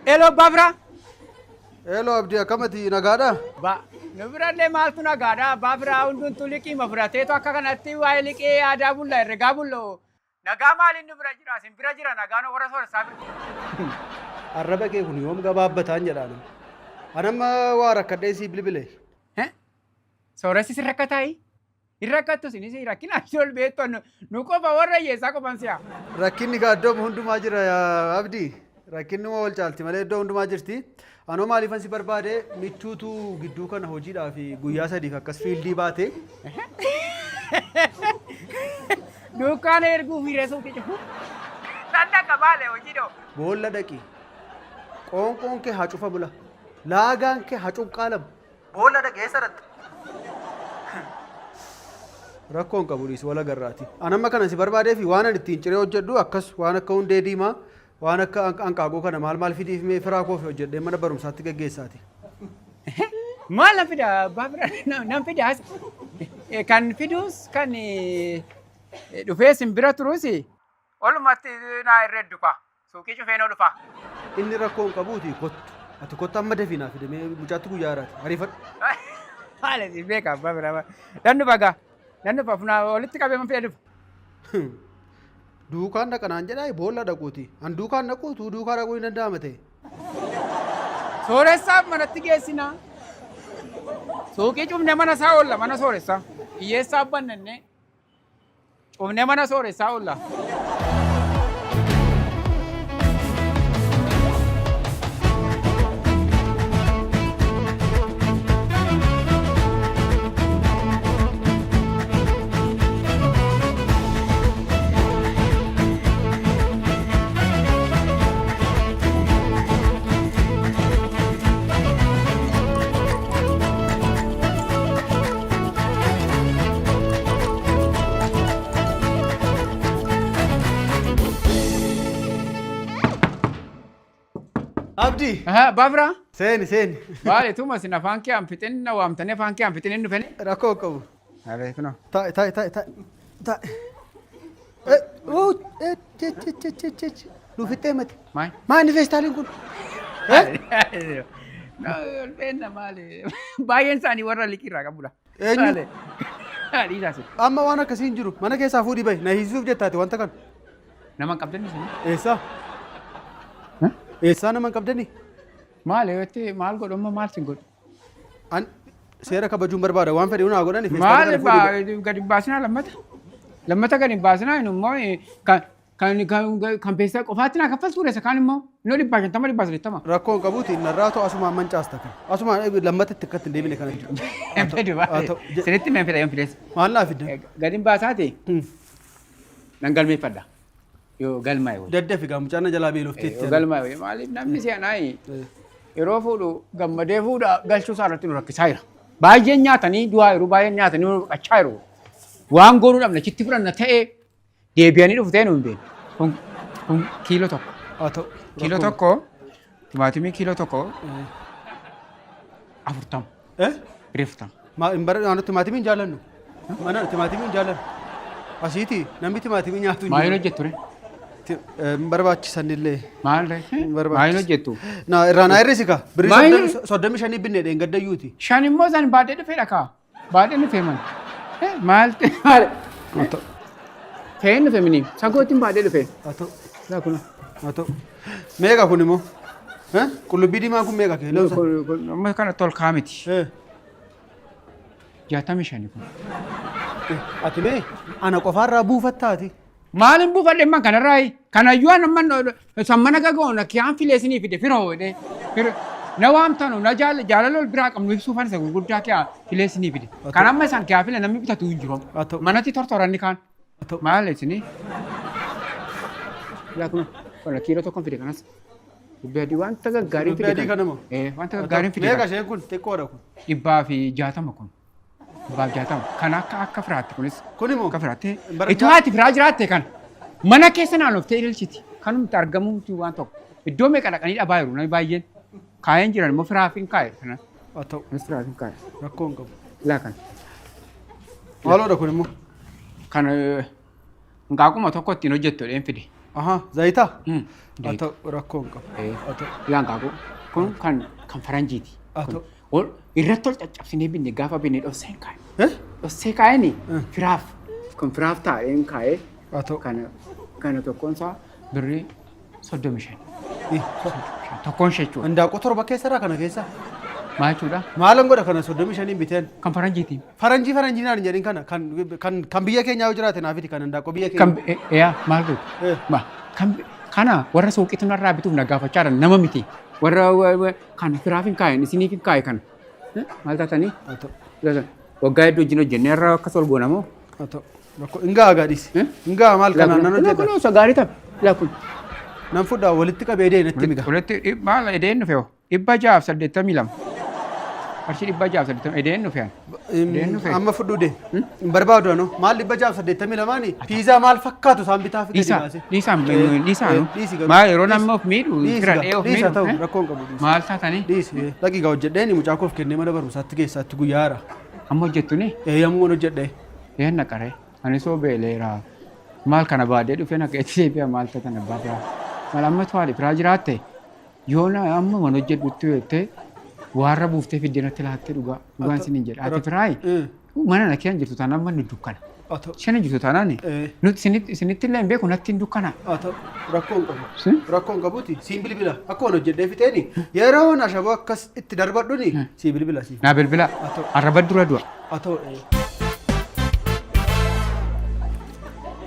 Hello Bafra. Hello Abdii, akkamati, nagaadhaa? Ba nu birallee maaltu nagaadha? Bafra, hundumtuu liqiima fudhateetu akka kanatti waa'ee liqii aadaa bulla herregaa bullo. Nagaa maaliin nu bira jira? Isin bira jira nagaan warra sooressaa bira. Arraba kee kun yoom gabaabbataan jedhaan. Anamma waa rakkadhee sii bilbile. Sooressi si rakkataayi? Hin rakkattu isinis rakkina ishee ol beektu nu qofa warra hiyyeessaa qofan si'a. Rakkinni gaa iddoo hundumaa jira yaa Abdii. Rakkinni wal caalti malee iddoo hundumaa jirti. Anoo maaliifan si barbaade, michuutu gidduu kana hojiidhaa fi guyyaa 3f akkas field baate. Dukkaana erguu fi reesuu cufu. Nan dhaqa baale hojii dhoo. Boolla dhaqi. Qoonqoon kee haa cufa bula. Laagaan kee haa cuqqaalamu. Boolla dhaqi, eessa dhaqxa? Rakkoon qabu, dhiisi, wal agarraati. An amma kana si barbaadee fi waan ani ittiin ciree hojjedhu akkas waan akka hundee diimaa, waan akka hanqaaquu kana maal maal fidiif mee, firaa koo fi hojjedhee mana barumsaatti geggeessaati. Maal nan fida abbaa bira nan fidaas, kan fiduus kan dhufee sin bira turus olumatti naa herreddu kwa suuqii cufee noo dhufa. Inni rakkoo hin qabuuti, kottu. Ati kottu, amma dafii naa fide mee, mucaatti guyyaa haaraati. Ariifadhu. Maal si beeka abbaa bira, nan dhufa gaa, nan dhufa, funaa walitti qabee man fida dhufa. Duukaan dhaqanaan jedhaa, boolla dhaquuti. An duukaan dhaquutu duukaa dhaquu hin danda'ama ta'e. Sooressaaf manatti geessinaa. Suuqii cufne mana isaa oolla, mana sooressaa. Hiyyeessaaf bannanne cufne mana sooressaa oolla. Abdii. Bafra. Seeni, seeni. Baale tuma isin afaan kee hanfixin na waamtanii afaan kee hanfixin hin dhufeni. Rakkoo hin qabu. Abe kunoo. Taa'i, taa'i, taa'i, taa'i. Taa'i. Eh, oh, eh, che, che, che, che, che, che. Nu fixxee mati. Maal? Maali feestaaliin kun? Eh? Olfeenna maali? Baay'een isaanii warra liqiirraa qabudha. Eenyu? Dhiisaasi. Amma waan akkasii hin jiru. Mana keessaa fuudhii bahi. Na hiisisuuf jettaati wanta kana. Nama hin qabdan isin? Eessaa? Eessaa nama hin qabdanii? Maali yoo itti maal godhu, amma maal sin godhu? An seera kabajuun barbaada. Waan fedhe naa godhani. Maal gadi hin baasinaa lammata? Lammata gadi hin baasinaa, inni immoo kan kan kan kan beeksisa qofaatti naa kaffaltuu reessa, kaan immoo innoo 150, 180. Rakkoo hin qabuuti, narraa ta'u asumaan mancaasta kan. Asumaan lammata itti akkatti hin deebine kana jiru. Fedhu. Haa ta'u. Sinitti mee fedha yoon fidees. Maal naa fidda? Gadi hin baasaati nan galmeeffadha. Yoo galmaa'e wayii. Daddafi gaa, mucaan na jalaa beelofteetti. Yoo galmaa'e wayii, maaliif namni si'anaayi yeroo fuudhu gammadee fuudha, galchuu isaa irratti nu rakkisaa jira. Baay'een nyaatanii du'aa jiru, baay'een nyaatanii nu baqachaa jiru. Waan goonuu dhabne, achitti fudhanna ta'ee deebi'anii dhufu ta'ee nu hin beeknu. Kun kiiloo 1. Haa ta'u. Kiiloo 1 timaatimii kiiloo 1 40. Eh? Birrii 40. Maa hin bara naannoo timaatimii hin jaallannu. Mana timaatimii hin jaallannu. Asiiti namni timaatimii nyaatu hin Maaliin jiru. hojjettu ree? Hin barbaachisan illee. Maal ree? Hin barbaachisu. Maaliin hojjettu? Na irraa naa hir'isi kaa. Birrii Maaliin? 35 binne dheengaddayyuuti. 5 immoo san baadhee dhufee dhakaa. Baadhee dhufee man. Maal maal? Haa ta'u. Fe'een dhufe mini. Sagootiin baadhee dhufe. Haa ta'u. Laa kun. Haa ta'u. Meeqa kun immoo? Eh? Qullubbii diimaan kun meeqa kiiloo isaa? Amma kana tolkaa miti. Eh. 65 kun. Ati mee ana qofaarraa buufattaati. Maalin buufadhe man kanarraa? Kanayyuu an amma sammana gaga'oon kiyaan filee isinii fide firoo jedhee. Na waamtanu na jaalala ol biraa qabnu ibsuufan isa gurguddaa kiyaa filee isinii fide. Kan amma isaan kiyaa file namni bitatu hin jiru. Haa ta'u. Manatti tortoranni kaan. Haa ta'u. Maal isinii? Yaa kun kun kiiloo tokkon fide kanas. Dubbii adii wanta gaggaarii Dubbii fide. adii kana moo? Eh, wanta gaggaariin fide. Meeqa kana. isheen kun, xiqqoodha kun? 160 kun. 160. Kan akka firaatti kunis. Kun immoo? Akka firaatti. Bara- Itoo ati firaa jiraatte kan mana keessa naannoftee ililchiti. Kanumti argamuuti waan tokko. Iddoo meeqa dhaqanii dhabaa jiru namni baay'een. Kaayeen jiran immoo firaaf hin kaa'e kana. Haa ta'u. Kunis firaaf hin kaa'e. Rakkoo hin qabu. Laa kan. Maaloodha kun immoo? Kan hanqaaquma tokko ittiin hojjettu dheen fide. Ahaa, zayita? Hmm. Haa ta'u, rakkoo hin qabu. Haa ta'u. Ilaa hanqaaquu kun kan faranjiiti. Haa Kun ta'u. Irratti ol caccabsinee binne gaafa binne dhosseen kaa'e. Eh? Dhossee kaa'een firaaf kun firaaf taa'een kaa'ee Haa ta'u. kana tokkoon isaa birrii 35. Eh, Tokkoon ishee jechuudha. Handaaqoo 7 keessarraa kana keessa. Maal jechuudha? Maalan godha kana 35n biteen? Kan faranjiiti. Faranjii faranjii naan hin jedhin kana kan biyya keenyaa yoo jiraate naaf fidi kan handaaqoo biyya Kan keenya. Yaa maal godhu? Eh. Ma kan kana warra suuqiitu narraa bituuf na gaafachaa jiran nama miti. Warra kan firaaf hin kaa'in isiniif hin kaa'e kana. Maal taatanii? Haa ta'u. Waggaa hedduu wajjin hojjennee irra akkas ol goona moo? Haa ta'u. Rakkoo hin ga'a gaadhisi. Eh? Hin ga'a maal kanaan nan Kun hojjedha. osoo gaarii ta'a. Laa kun. Nan fudhaa walitti qabee deena itti miga. Walitti maal edeen dhufe hoo? 682. Qarshii 680 edeen dhufe. Edeen dhufe. Amma fudhuu deem. Hin barbaadu anoo. Maal 682 piizaa maal fakkaatu isaan bitaa fi gadi Dhiisaa baase. dhiisaa dhiisaa Eh, nu. dhiisi garuu. Maal yeroo Dhiisi. namni of miidhu Dhiisi fira gaa. dhee of Dhiisi haa miidhu. ta'u rakkoo hin qabu dhiisi. Maal taatanii? Dhiisi. Dhaqii gaa hojjedheen mucaa koof kennee mana barumsaatti geessaatti guyyaa haaraa. Amma hojjettuni? Eeyyamuu hojjedhee. Een naqaree. Ani soo beeleera. Maal kana baadhee dhufee naqee deebi'a maal taatan abbaa firaa. Maal amma to'aadhe firaa jiraatte yoo na amma mana hojjedhutti jettee waarra buuftee fiddeenatti laattee dhugaa dhugaan isiniin jedha. Ati firaayi mana na keessa jirtu taanaan manni dukkana. Haa ta'u. Isheen jirtu taanaan Eh. nuti isinitti illee hin beeku natti hin dukkana. Haa ta'u. Rakkoo hin qabu. Si? Rakkoo hin qabuuti. Siin bilbila. Akkuma hojjedhee fixeeni yeroo ashaboo akkas itti darbadhuni sii bilbila siif. Naa bilbila. Haa ta'u. Arraba dura du'a. Haa ta'u.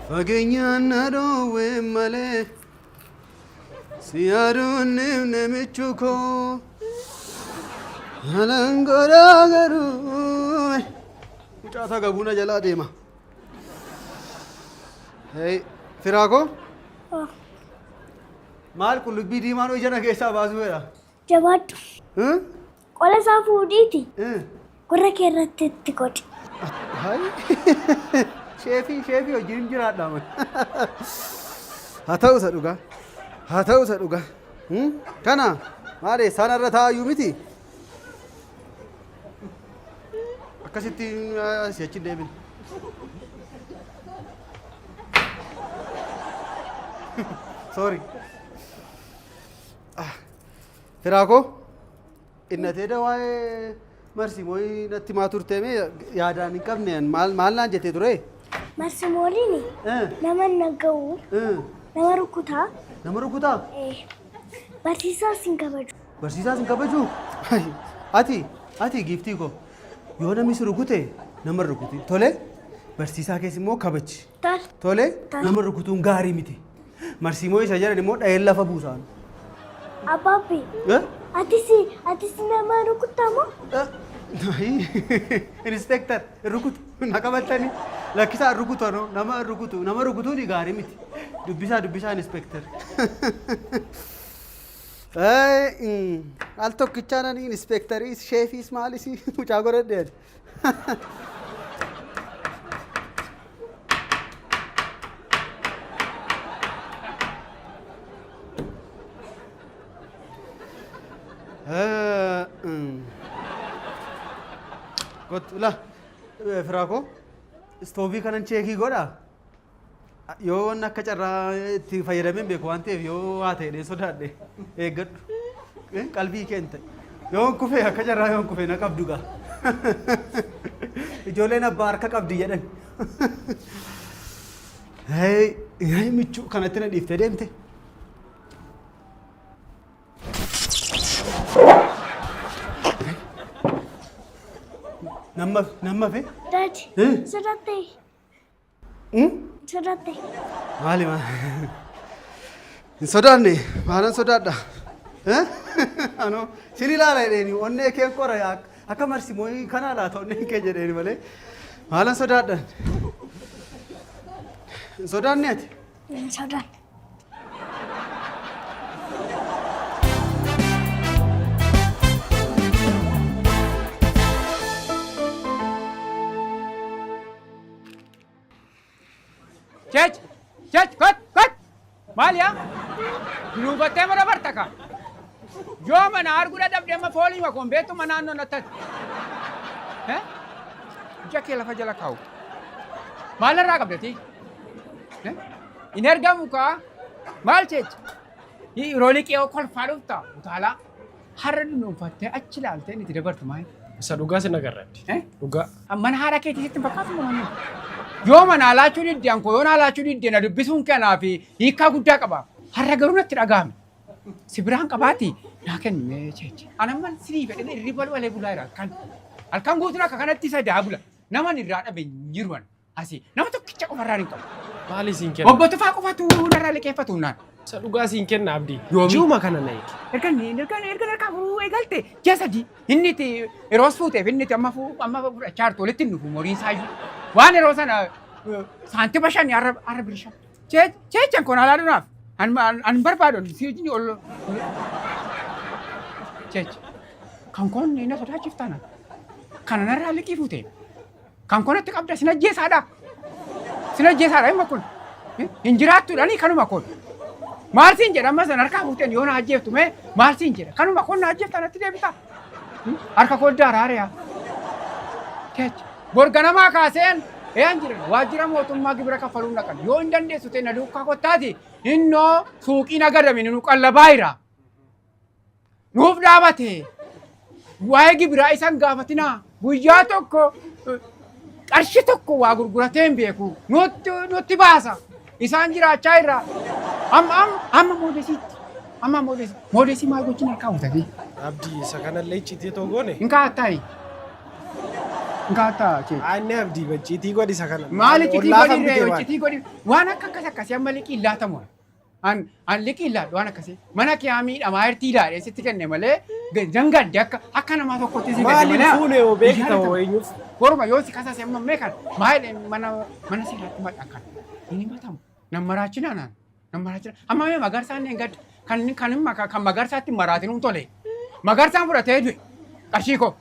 Fageenyaan na dhoowwe malee si yaaduun nimne michuu koo halan godhaa garuu. Mucaa gabuuna jalaa deema. Hey, firaa koo Oh, maal qullubbii diimaan ija na keessaa baasuu fedha? jabaadhu. Hmm? Qola isaa fuudhiiti. Hmm. Gurra kee irratti itti godhi. Hai. Sheefii sheefii hojiin jiraadha. Haa ta'u isa dhugaa. Haa ta'u isa dhugaa. Hmm? Kana maal isaan irra taa'ayyuu miti? Akkasitti si'achi hin deebine. Sorry. Firaa koo innatee waa'ee marsii natti maa turte mee yaadaan hin qabne maal maal naan jettee ture? Marsimooliin nama naga'u, nama rukutaa, Nama rukutaa? Barsiisaas hin kabaju. Barsiisaas hin kabaju? Ati giiftii koo yoo namni si rukute nama hin rukutin. Tole barsiisaa kees immoo kabaji. Tole. Tole Tole. nama rukutuun gaarii miti. Marsiimoo isa jedhan immoo dhaheen lafa buusaan. Abbaabbi, Eh? atis nama rukuttaa moo? Inspector rukutu na qabatanii lakkisaa rukutu anoo nama rukutu nama rukutuun gaarii miti. Dubbisaa dubbisaa inspector. Al tokkichaan ani inspectoriis sheefiis maalis mucaa godhadhe ani. Kottu la firaa koo istoovii kanan cheekii godhaa. Yoo wanni akka carraa itti fayyadamee hin beeku waan ta'eef yoo waa ta'e dhee sodaadhe eeggadhu. Qalbii kee hin ta'e. Yoon kufee akka carraa yoon kufee na qabdu gaa. Ijoolleen abbaa harka qabdi jedhan. Hey, michuu kanatti na dhiiftee deemte. Namma namma fe? Daddy, Eh? sodaatte. Hmm? Sodaatte. Maali maali? Hin sodaanne maalan sodaadha? Eh? Anoo sin ilaala jedheeni onnee keen qora akka marsimoo kanaa laata onneen kee jedheeni malee maalan sodaadha? Hin sodaanne ati? Hin sodaanne. Chech! Chech! Kot! Kot! Maal yaa? Duubattee mana barta ka. Yoo mana arguu dadhabde amma foolii makoon beektuma naannoo natti. Eh? Ija kee lafa jala kaa'u. Maalirraa qabdati? Eh? Hin ergamu kaa. Maal jecha? Yeroo liqii kolfaa dhufta utaalaa. Har'a dunuunfattee achi ilaaltee inni itti dabartu maal? Isa dhugaa sin agarra. Eh? Dhugaa. Mana haadha keetii sitti hin fakkaatu moo manni? Yoo mana laachuu didde ankoo yoo naa laachuu didde na dubbisuun kanaaf hiikkaa guddaa qaba. Har'a garuu natti dhaga'ame. Si biraan qabaati naa kenni mee jecha. Anamman sinii fedhan irriba malee bulaa jira halkan. Halkan guutuun akka kanatti isa daa bula. Naman irraa dhabe hin jiru ani. Asii nama tokkicha qofarraa hin qabu. Maali siin kenna? Obbo Tufaa qofatu narraa liqeeffatu naan. Isa dhugaa siin kenna, Abdii. Yoomi? Ji'uma kana na eegi. Erga harkaa furuu eegalte ji'a 3 inni itti yeroos fuuteef inni itti amma amma fudhachaa jirtu walitti hin dhufu moriin isaayyuu. Waan yeroo sana saantima 5 har'a birrii 5. Cheechan kun alaa dhunaaf an barbaadu si wajjin ol cheecha. Kan koon na sodaachiftaana. Kana narraa liqii fuute. Kan koonatti qabda sin ajjeesaadha. Sin ajjeesaadha himma kun. Hin jiraattuudhaani kanuma kun. Maal siin jedha amma sana harkaa fuuteen yoo na ajjeeftu mee maal siin jedha kanuma kun na ajjeefta natti deebita. Harka koo daaraareya. Kecha. Borganamaa kaaseen eeyyan jiran waajjira mootummaa gibira kaffaluun dhaqan yoo hin dandeessu ta'e na duukaa kottaati innoo suuqiin agadame nu qallabaa jira. Nuuf dhaabate waa'ee gibiraa isan gaafatinaa guyyaa tokko qarshii tokko waa gurguratee hin beeku nutti baasa isaan jiraachaa irra amma amma amma moodesiitti amma moodesii moodesii maal gochuun harkaa fuutanii. Abdii, isa kanallee icciitii otoo goone. Hin kaa'attaayi. Hin kaa'attaa chee. Aanni Abdii icciitii godhi isa kana. Maal icciitii Ollaa godhi kan ree bitee maal? Icciitii godhi waan akka akkas akkasii amma liqii hin laatamu. An liqii hin laadhu waan akkasii. Mana kee miidhamaa jirtii laadhee sitti kenne malee dangadde akka akka namaa tokkotti si kenne Maaliif malee. fuune yoo beekta hoo eenyuuf? Boruma yoo si kasase amma mee kan maal mana mana seeraatti maxxan kan hin himatamu. Nan maraachina naan. Nan maraachina. Amma mee magarsaan hin gadda kan kan kan magarsaatti maraatinuu tole. Magarsaan fudhatee du'e qarshii koo.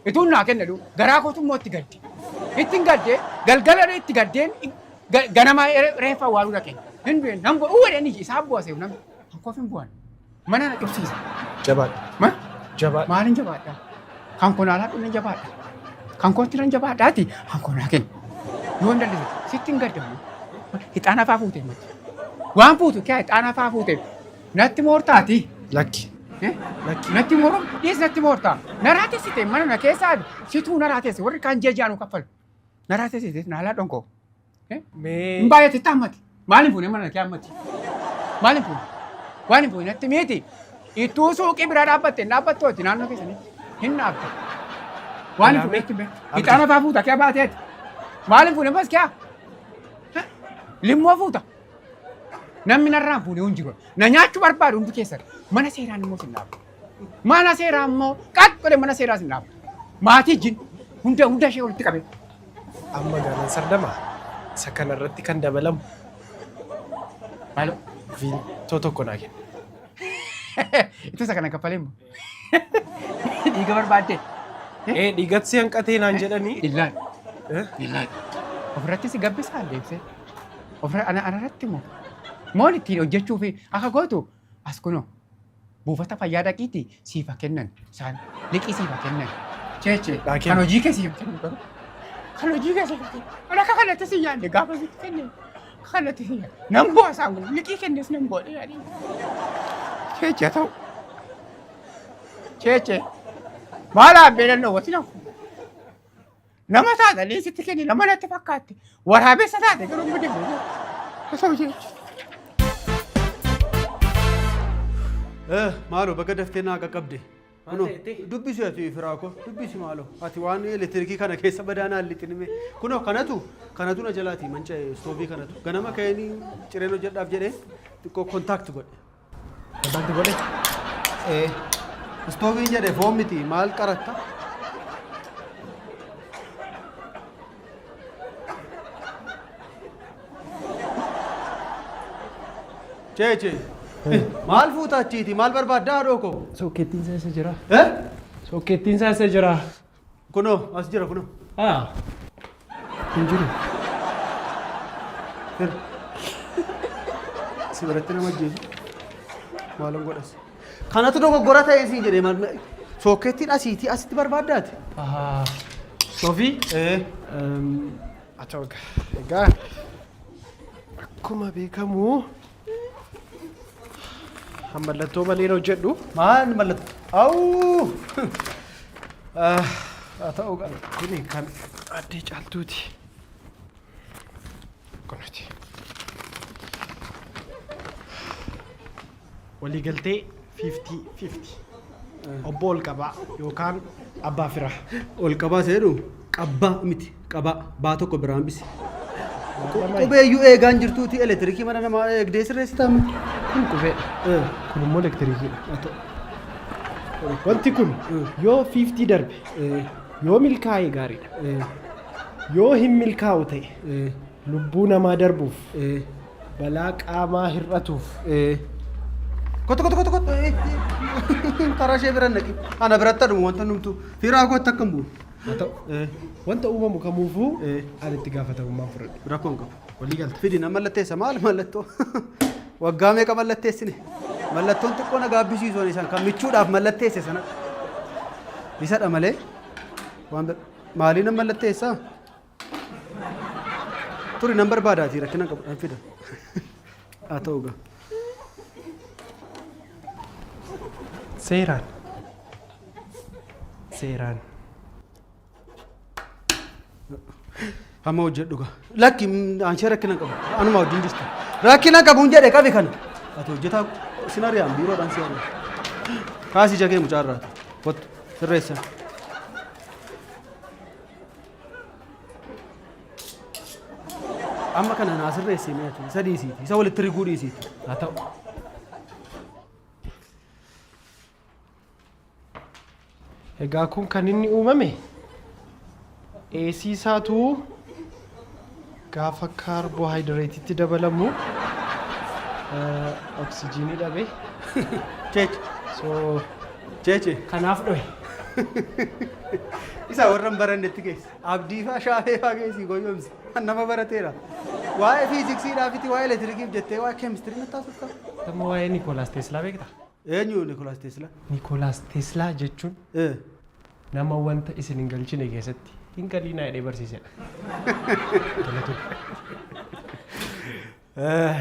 Ituun naa kenna du garaa kootu immoo itti gadde. Itti gadde galgala itti gaddeen ganama reeffa awwaaluu dhaqeen. Hin du'e nan bu'u jedheen isaa bu'aseef namni. Hankoof hin bu'an. Mana na cubsiisa. Jabaadha. Ma? Jabaadha. Maalin jabaadha? Kan kun alaa dhumne jabaadha. Kan kootti nan jabaadhaati. Kan kun naa kenna. Yoo hin dandeesse sitti hin gaddamu. Ixaana faa fuute mati. Waan fuutu kee ixaana faa fuute. Natti moortaati. Lakki. Eh? Lakki. Natti moorum dhiis natti moortaa. Naraa teessite mana na keessaa situu naraa teesse warri kaan ji'a ji'aan kaffalu. Naraa teessite naalaa dhonkoo. Mee. Hin baay'ate ammati. Maaliin fuune mana kee ammati? Maaliin fuune? Waan hin fuune natti miiti. Ittuu suuqii biraa dhaabbatte hin dhaabbattooti naannoo keessanitti. Hin dhaabde. Waan hin fuune natti beektu. Ixaana faa fuuta kee baateeti. Maaliin fuune bas kee? Limmoo fuuta. Namni narraa hin fuune hin jiru. Na nyaachuu barbaadu hundi keessan. Mana seeraan immoo sin dhaabu. Mana seeraa immoo qaqqole mana seeraa sin dhaabu. Maatii jin hunda hunda ishee walitti qabe. Amma gaanan sardama. Isa kanarratti kan dabalamu Maaloo? Viintoo tokko naa kenna. Itti isa kana kaffalee immoo. Dhiiga barbaaddee. Ee, dhiigatti hanqatee naan jedhanii. Illaan. Eh? Illaan. Ofirratti si gabbisaa deebisee. Ofirra anarratti immoo. Moon ittiin hojjechuu fi akka gootu as kunoo buufata fayyaa dhaqiitii siif haa kennan isaan liqii siif haa kennan. Cheeche Naa kennu. kan hojii kee siif kennu garuu. Kan hojii kee siif haa kennu. Kan akka kanatti si yaadne gaafa sitti kenne akka kanatti si yaadne. Nan bu'a isaan kun liqii kennes nan bu'a yaadne. Cheeche haa ta'u. Cheeche maal abbee danda'u nan nama taatanii sitti kenne nama natti fakkaatti waraabessa taate garuu hin beeku. Haa ta'u jechuudha. Maaloo bakka daftee naa qaqqabde. Kunoo ta'e? Dubbisi ati firaa koo dubbisi maaloo ati waan elektiriikii kana keessa badaa naan lixinime kunoo kanatu na jalaati manca'e istoovii kanatu ganama ka'anii cireen hojjedhaaf jedhee xiqqoo contact godhe. Contact godhe? Ee, istooviin jedhe foon miti maal qaratta? Chee chee maal fuuta achiiti maal barbaaddaa haadhoo koo? Sookkeettiin isaa isa jira. Eh? Sookkeettiin isaa isa jira. Kunoo as jira kunoo. Ah. Hin jiru. Fira. Si biratti nama ajjeesu. Maalan godhas. Kanatu dogoggora ta'ee siin jedhee maal sookkeettiin asiitii asitti barbaaddaati. Ah. Soofii? Ee. Haa ta'u egaa. Egaa akkuma beekamu Han mallattoo malee hin hojjedhu. Maal mallattoo? Awuu! Haa ta'uu qaba. Kuni kan addee caaltuuti. Kunuuti. Waliigaltee 50-50. Obbo Olqabaa yookaan Abbaa Firaa. Ol qabaa isa jedhu qabbaa miti qabaa baa tokko biraa hambisi. Qubeeyyuu eegaan jirtuuti elektirikii mana namaa eegdee sirreessitaa amma. Kun qubeedha. Kun immoo elektirikiidha. Wanti kun yoo 50 darbe yoo milkaa'e gaariidha. Yoo hin milkaa'u ta'e lubbuu namaa darbuuf balaa qaamaa hir'atuuf Kottu kottu kottu kottu. Karaa ishee bira naqi. Ana biratti aduma wanta numtu. Firaa kootti akka hin bu'u. Haa ta'u. Wanta uumamu kamuufuu ani itti gaafatamummaan fudhadhu. Rakkoo hin qabu. Walii galta. Fidi nan mallatteessa maal mallattoo? Waggaa meeqa mallatteessine? Mallattoon xiqqoo na gaabbisiisu ani isaan kan michuudhaaf mallatteesse sana. Isadha malee waan bira maalii nan mallatteessaa? Turi nan barbaadaatii rakkina qabu nan fida. Haa ta'u gaa. Seeraan. Seeraan. Hamma hojjedhu gaa. Lakki aanshee rakkina qabu. Anuma wajjin jirti. Rakkina qabuun jedhe qabi kana. Ati hojjetaa sin ari'aan biiroodhaan si ari'an. Kaasii jagee mucaarraati. Kottu sirreessa. Amma kana naa sirreessi mee ati isa dhiisiiti isa walitti riguu dhiisiiti. Haa ta'u. Egaa kun kan inni uumame eesiisaatu gaafa kaarboohayidireetitti dabalamu oksijiinii dhabe. Cheeche. So Cheeche. kanaaf dhohe. Isa warra hin barannetti geessi. Abdii faa shaafee faa geessi goyyomsi. Nama barateera. Waa'ee fiiziksiidhaafiti waa'ee elektirikiif jettee waa'ee keemistirii natti haasofta. Tamma waa'ee Nikoolaas Teeslaa beektaa? Eenyu Nikoolaas Teeslaa? Nikoolaas Teeslaa jechuun nama wanta isin hin galchine keessatti hin galiinaa jedhee barsiisedha. Galatoomi.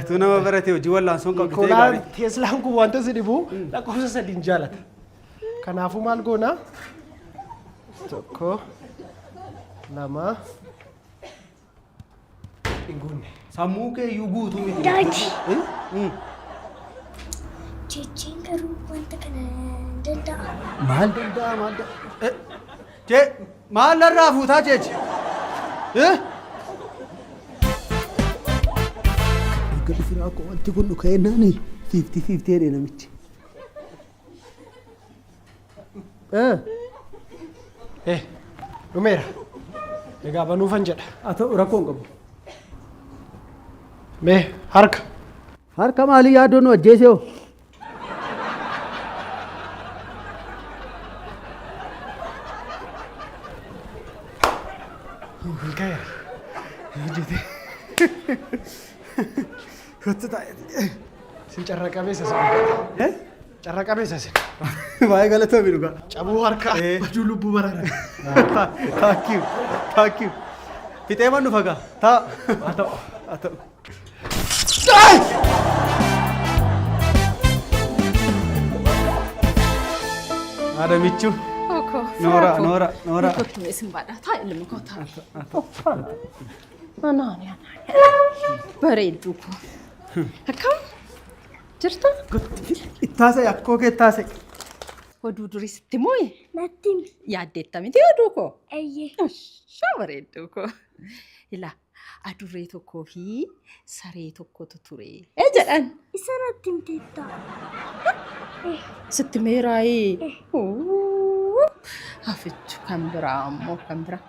Tu nama barate hojii wallaansoon qabdu ta'ee Nikolaan gaarii. Teeslaan kun wanta si dhibu lakkoofsa sadiin jaalata. Kanaafuu maal goona? Tokko, lama, hin guunne. Sammuu kee iyyuu guutuu miti. Daadii. Mm. Jechiin garuu wanta kana hin danda'a. Maal danda'a maal danda'a? Jee maal narraa fuutaa jechi? Eh? Erga dhufiraa koo wanti kun dhuka'ee naani fiiftii fiiftii jedhee namichi. Eh? Eh, dhumeera. Egaa banuufan jedha. Haa ta'u rakkoo hin qabu. Mee harka. Harka maalii yaaddoon nu ajjeesee hoo? Milkaa'eera. Hojjete. Kottu taa'e. Sin carra qabeessa sin. Eh? Carra qabeessa sin. Baay'ee galatoomi dhugaa. Cabuu harkaa. Eh. Baduu lubbuu baraara. Thank you. Thank you. Fixee man dhufa gaa. Taa. Haa ta'u. Haa ta'u. Haadha michuu. Oko. Noora, noora, noora. Kottu isin baadha. Taa ilma koo taa. Anaani anaani. Bareedduu koo. Akkam? Jirta? Ittaasa'e akkoo kee ittaasa'e. Oduu durii sitti mooyi? Natti himi. Yaaddeetta miti oduu koo? Eeyyee. Shaa bareedduu koo. Ilaa adurree tokkoo fi saree tokkotu ture jedhan. Isa natti himteetta. Sitti meeraayee. Hafichu kan biraa ammoo kan biraa.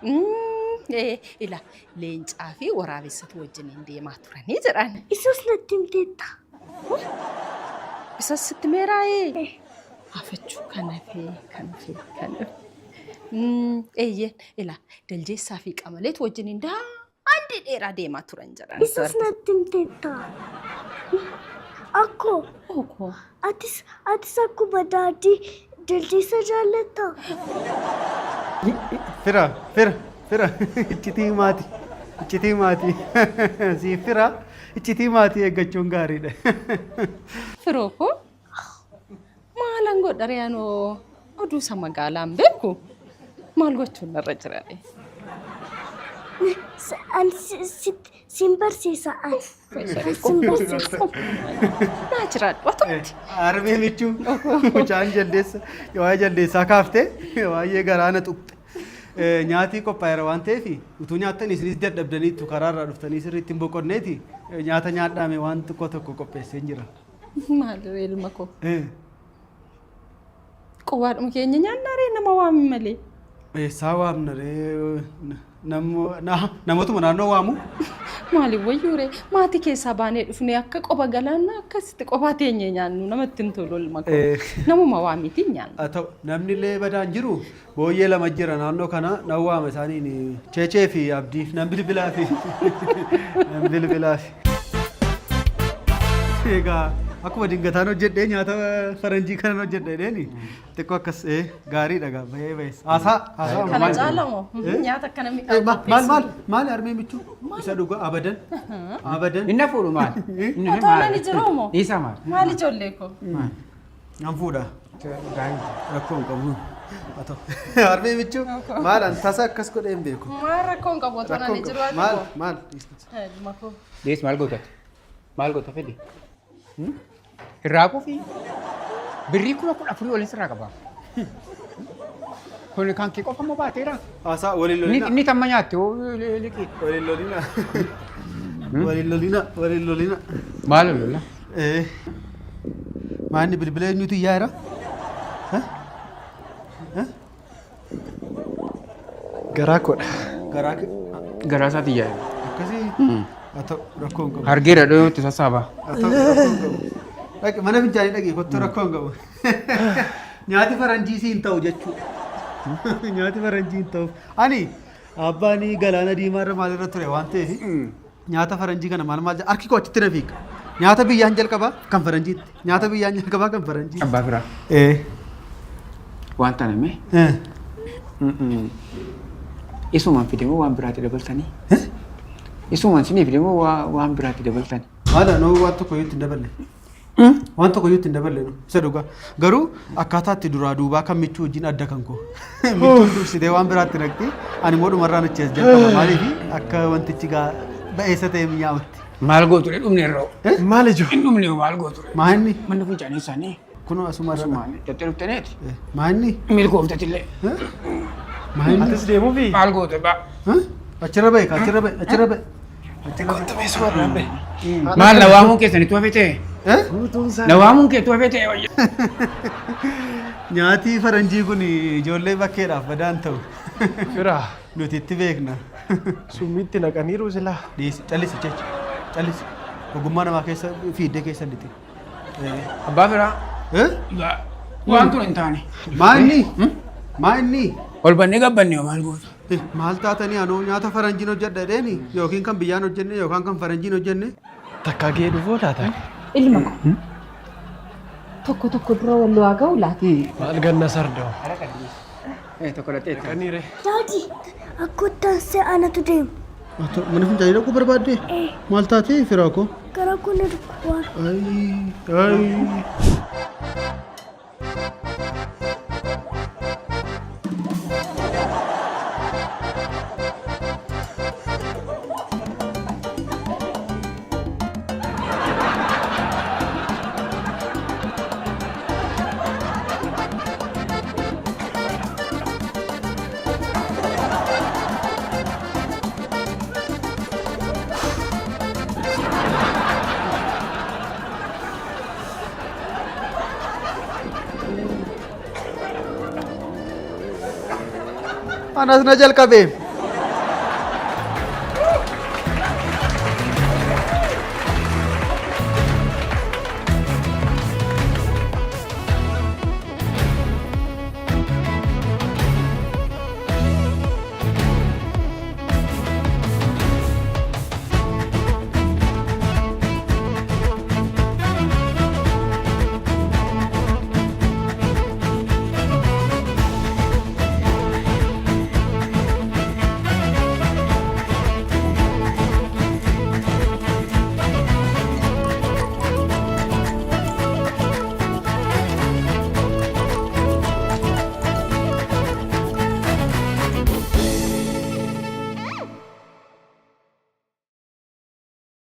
Ilaa leencaa fi waraabessatu wajjiniin deemaa turanii jedhan. Isas natti himteetta. Isas sitti meeraayee. Hafichu kan hafee kan hafee kan hafee. Eeyyeen ilaa daljeessaa fi qamaleetu wajjiniin daandii dheeraa deemaa turan jedhan. Isas natti himteetta. Akkoo Okoo. atis atis akkuma daadii jaldeessa jaallattaa? Fira, fira, fira. Iccitii maatii. Iccitii maatii. Siif fira. Iccitii maatii eeggachuun gaariidha. Firoo koo. Maalan godha ree anoo oduu isa magaalaan beeku maal gochuun narra jira ree? Ani sin barsiisa ani. Sin barsiisa. Naa jiraadhu atumti. Harmee michuu mucaan jaldeessa waa'ee jaldeessaa kaaftee waa'ee garaa na tuqxe. Nyaatii qophaa'eera waan ta'eef utuu nyaattan isinis dadhabdaniittu karaarraa dhuftanii sirriitti hin boqonneeti nyaata nyaadhaame waan xiqqoo tokko qopheessee jira. Maal ree ilma koo? Qobaadhuma keenya nyaannaa ree nama waami malee. Eessaa waamna ree namootuma naannoo waamu? Maaliif wayyuu ree maatii keessaa baanee dhufnee akka qoba galaanaa akkasitti qophaa teenyee nyaannu namatti hin tolu ilma koo. Namuma waamiitiin nyaanna. Haa ta'u namni illee badaan jiru booyyee lama jira naannoo kana nan waama isaaniin Cheechee fi Abdii nan bilbilaa fi nan bilbilaa fi. Egaa akkuma dingataan hojjedhee nyaata faranjii kanan hojjedhe jedheeni xiqqoo akkas gaariidha gaa baay'ee baay'ee. Haasaa haasaa Kana caala moo nyaata akkana Eh, maal maal maal harmee michuu isa dhugaa abadan abadan Inni fuudhu maal? Inni Otoo nani jiruu moo? Dhiisaa maal? Maal ijoollee koo? Nan fuudha. Rakkoo hin qabu. Haa ta'u. Harmee michuu maal an tasa akkas godhee hin beeku. Maal rakkoo hin qabu otoo Rakkoo nani hin jiru qabu. ati Maal koo? maal? Ilma koo. Dhiis maal gootati? Maal goota fedhi? Irraa qufi birrii 14,000 waliin sirraa qaba. Kun kan kee qofa immoo baateera. Haasaa waliin Inni lolina. inni tamma nyaatte hoo liqii. Waliin lolina. Waliin lolina. Waliin lolina. Maal lola? Maanni bilbila eenyutu iyyaa jira? Garaa koodha. Garaa kee. Garaa isaati iyyaa jira. Akkasii haa ta'u rakkoo hin qabu. Hargeera dhiyootti sassaaba. Haa ta'u rakkoo hin qabu. Dhaqi mana fincaanii dhaqi kottu rakkoo hin qabu. Nyaati faranjii siin ta'u jechuudha. Nyaati faranjii hin ta'u. Ani abbaan galaana diimaa irra maalirra ture waan ta'eef nyaata faranjii kana maal maal harki koo achitti na fiiga. Nyaata biyyaan jalqabaa kan faranjiitti. Nyaata biyyaan jalqabaa kan faranjiitti. Abbaa firaa. Waan taane mee? Isumaan fide moo waan biraatti dabaltanii? Isumaan sinii fide moo waan biraatti dabaltanii? Haadha noo waan tokko iyyuu itti hin daballe. Waan tokko iyyuu itti hin daballe nu isa dhugaa. Garuu akkaataa itti duraa duubaa kan michuu wajjin adda kan koo. Michuun dursitee waan biraatti naqxi. Ani immoo dhumarraan achi as jalqaba. Maaliif akka wantichi gaa ba'eessa ta'e mi'aawutti. Maal gootu ree dhumne irraa? Maal ijoo? Hin dhumne maal gootu ree? Maa inni? Manni fincaanii isaanii Kunoo asuma irra. asumaan jettee dhuftaneeti. Maa inni? Milkooftatillee. Maa inni? Atis deemuufi? Maal goote baa? Achirra ba'e achirra ba'e achirra ba'e. Achirra ba'e. Maal na waamuun keessan itti hafee ta'e? Guutuun isaa. Na waamuun kee itti hafee ta'e wayya. Nyaati faranjii kun ijoollee bakkeedhaaf badaan ta'u. Firaa. Nuti itti beekna. Summiitti naqaniiru silaa. Dhiisi callisi jecha callisi. Ogummaa namaa keessa fiiddee keessa lixi. Abbaa firaa. Waan tun hin taane. Maa inni? Maa inni? Ol bannee gabbanne maal goota? Maal taatanii anoo nyaata faranjiin hojjedha jedheeni yookiin kan biyyaan hojjenne yookaan kan faranjiin hojjenne. Takkaa gahee dhufuu laata? Ilma koo. Tokko tokko dura wal waa ga'u laata? Maal ganna sarda'u? Tokko dhattee itti. Qaniire. Daadii akkottaan see anatu deema. Mana fincaanii dhaquu barbaadde? Maal taatee firaa koo? Garaa koo na dhukkubaa. Ayii ayii. Anas na jalqabe.